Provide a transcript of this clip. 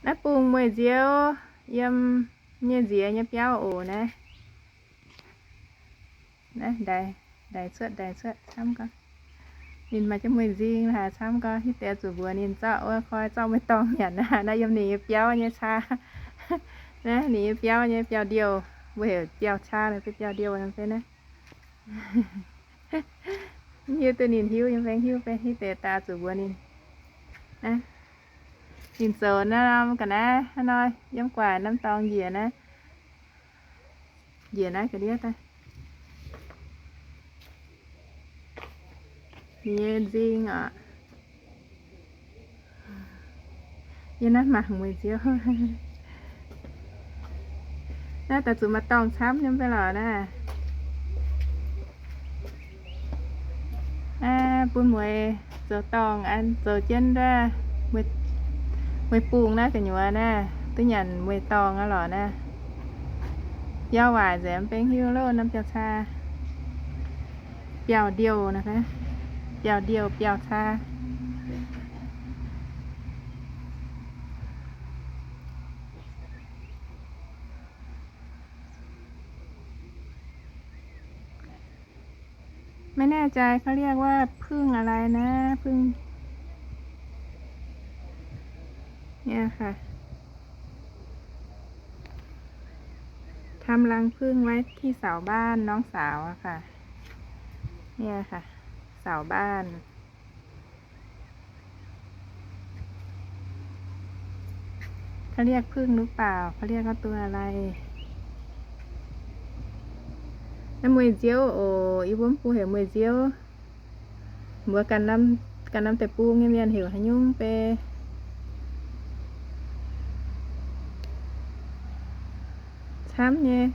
Naaiv bung mueiz nziouv yiem nyei nziex nyei biauv oc naaiv. Naaiv ndaix, ndaix cuotv, ndaix cuotv camv gau. Ninh maaih jienv mueiz nzing haic camv gau. Hitv deix zuqc mbuox ninh zorqv wuov koi zorqv mueiz dorngh nyanc aqv. Naaiv yiem ninh nyei biauv nyei caa. Naaiv ninh nyei biauv nyei biauv-ndiouh, mbuo heuc biauv-caa nor, biauv-ndiouh nor se naaiv. Hiuv duqv ninh hiuv nyei, mv baac hiuv, hitv deix daaih zuqc mbuox ninh. Ninh zoux naaiv norm ga'naaiv hnangv nor, yiem gu'nguaaic norm dorngx njiec naaiv. Njiec naaiv ga'ndiev daaih. Ninh nyei nzing oc. Yie naaiv mangc mueiz nziouv. Naaiv daaih zuqc maaih dorngh camv nyei mv baac lorqc naaiv. Bun mueiz zoux dorngh an zoux jienv wuov mueiz bung naaiv gu'nyuoz naaiv duqv nyanc mueiz dorngh aqv lorqc naaiv. Biauv waaic nzengc mv baac hiuv loh norm biauv-caa. Biauv-ndiouh, biauv-ndiouh, biauv-caa. ไม่แน่ใจเขาเรียกว่าผึ้งอะไรนะ ผึ้ง เนี่ยค่ะ ทำรังผึ้งไว้ที่เสาบ้านน้องสาวอะค่ะ เนี่ยค่ะ เสาบ้าน เขาเรียกผึ้งหรือเปล่า เขาเรียกว่าตัวอะไร Naaiv mueiz nziouv oc, yie mbuo mv bung heuc mueiz nziouv. Mbuox ganh norm deic-bung nyei mienh heuc haaix nyungc beiv. Camv nyei.